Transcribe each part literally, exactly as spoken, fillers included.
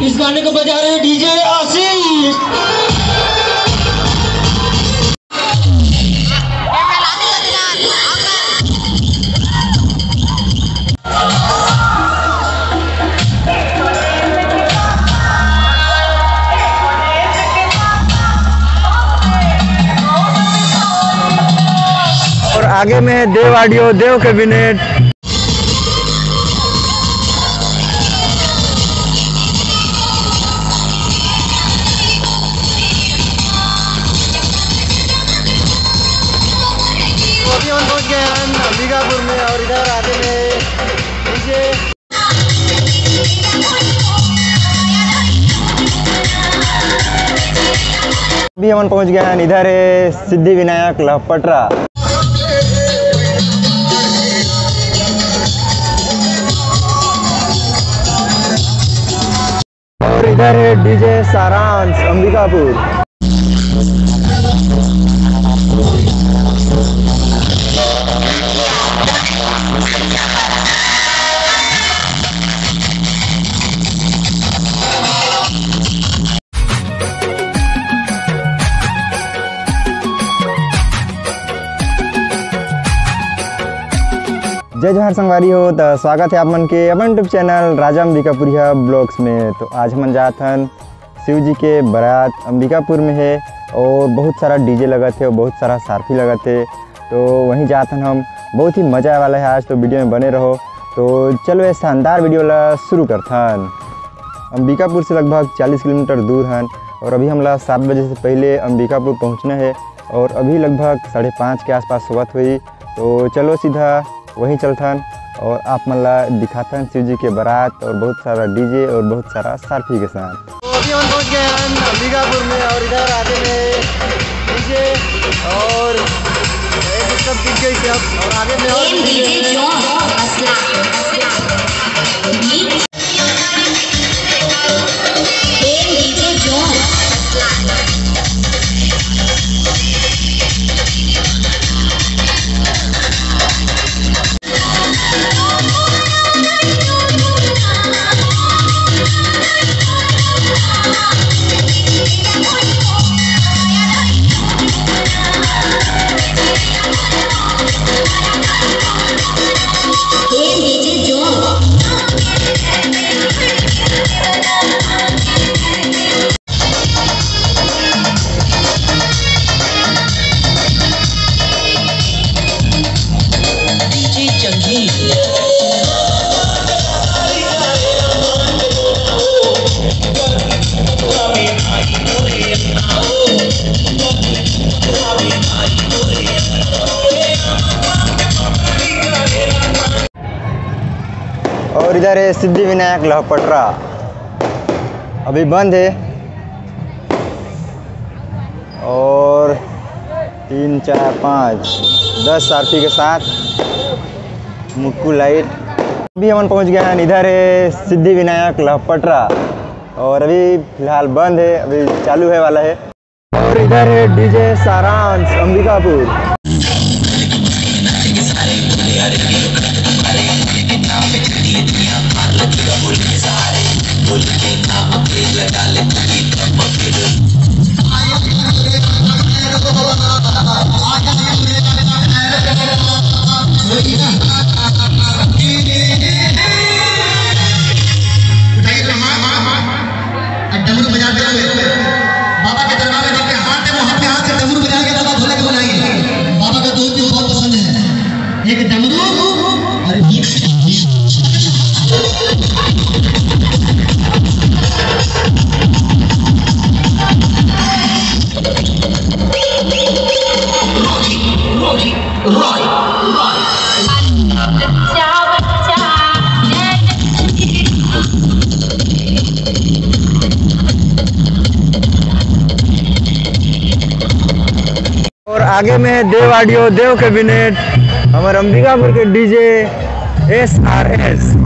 इस गाने को बजा रहे हैं डीजे आशीष। और आगे में है देव ऑडियो, देव कैबिनेट। तो अभी हम पहुंच गए हैं अंबिकापुर में और इधर आगे में डीजे। अभी हमन पहुंच गए हैं, इधर है सिद्धि विनायक लहपटरा। और इधर है डीजे सारांश अंबिकापुर। जय जोहार संगवारी हो, त स्वागत है आप मन के अपन YouTube चैनल राजा अंबिकापुरिया ब्लॉग्स में। तो आज हमन जात हन शिव जी के बारात अंबिकापुर में है और बहुत सारा डीजे लगत है और बहुत सारा सारफी लगत है। तो वहीं जात हन हम, बहुत ही मजा आए वाला है आज, तो वीडियो में बने रहो। तो चलो ये शानदार वीडियो ला शुरू करथन। अंबिकापुर से लगभग चालीस किलोमीटर दूर हन और अभी हमला सात बजे से पहले अंबिकापुर पहुंचना है और अभी लगभग साढ़े पाँच के आसपास होवत होही। तो चलो सीधा वहीं चलथन और आप मन ला दिखाथन शिव जी के बारात और बहुत सारा डीजे और बहुत सारा सारफी के साथ। तो अभी हम पहुंच गए हैं अंबिकापुर में और इधर आगे में डीजे और ये सब दिख गई थी अब और आगे में और भी डीजे हैं। और इधर है सिद्धि विनायक लहपटरा, अभी बंद है। और तीन, चार, पाँच, दस सारथी के साथ मुक्कू लाइट। अभी हमन पहुंच गए हैं, इधर है सिद्धि विनायक लहपटरा और अभी फिलहाल बंद है, अभी चालू है वाला है। और इधर है डीजे सारांश अंबिकापुर। डमरू बजाते हुए बाबा के दरबार में जाके हाथ में, हाथ में हाथ से डमरू बजा के बाबा भोले को बुलाएंगे। बाबा का दो चीज बहुत पसंद है, एक डमरू और एक और आगे में देव ऑडियो, देव कैबिनेट, हमारे अंबिकापुर के डीजे एस आर एस।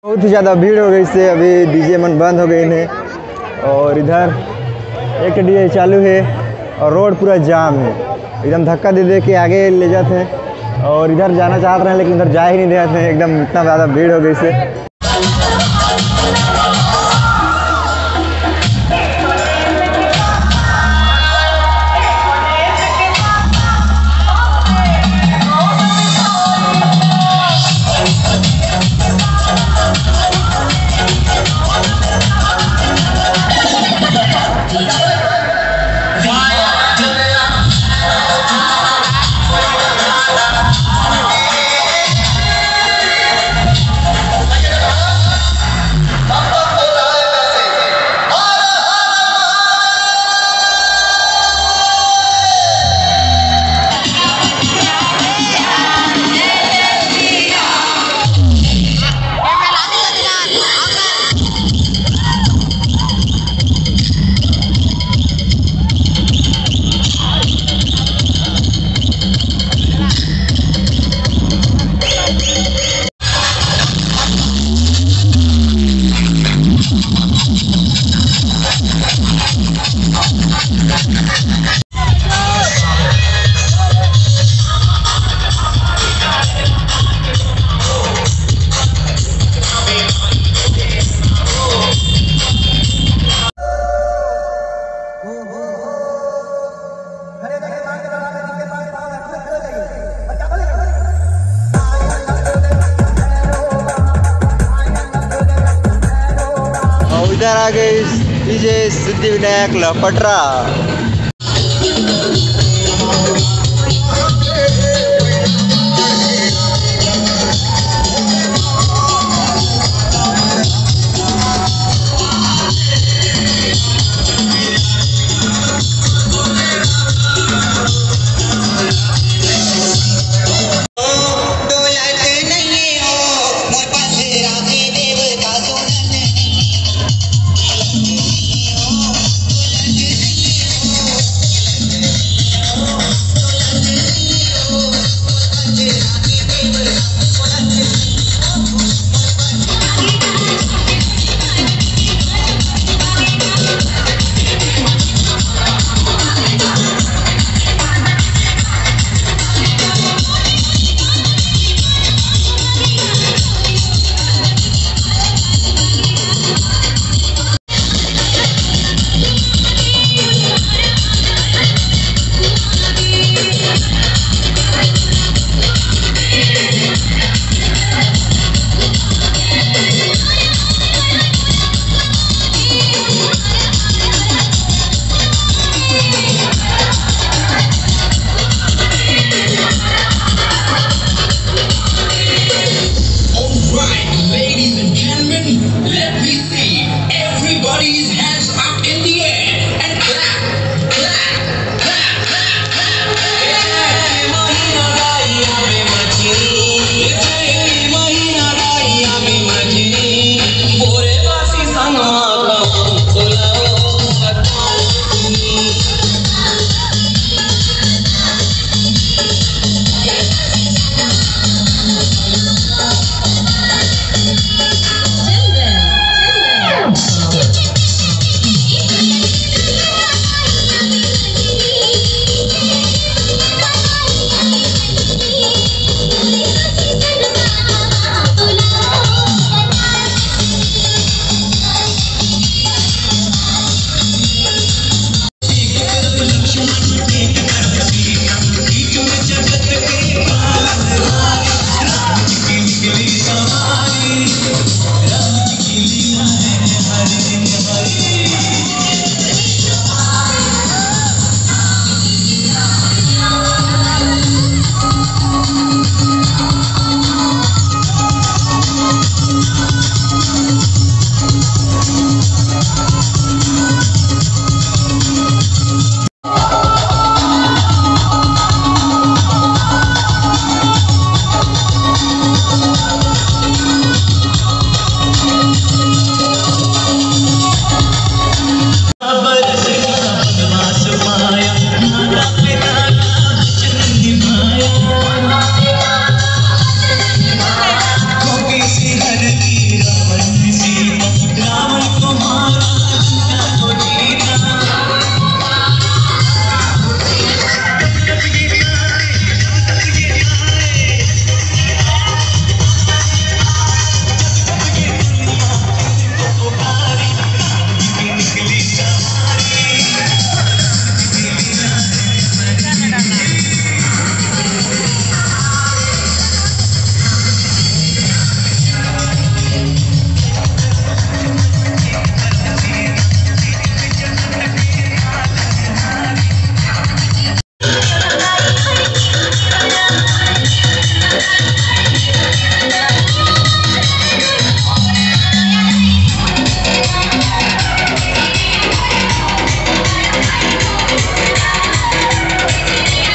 बहुत ही ज्यादा भीड़ हो गई से अभी डीजे मन बंद हो गए हैं। और इधर एक डीजे चालू है और रोड पूरा जाम है, एकदम धक्का दे दे के आगे ले जाते हैं। और इधर जाना चाहते हैं लेकिन इधर जा ही नहीं देते हैं, एकदम इतना ज्यादा भीड़ हो गई से। और इधर आ गए डीजे सिद्धि विनायक लपटरा।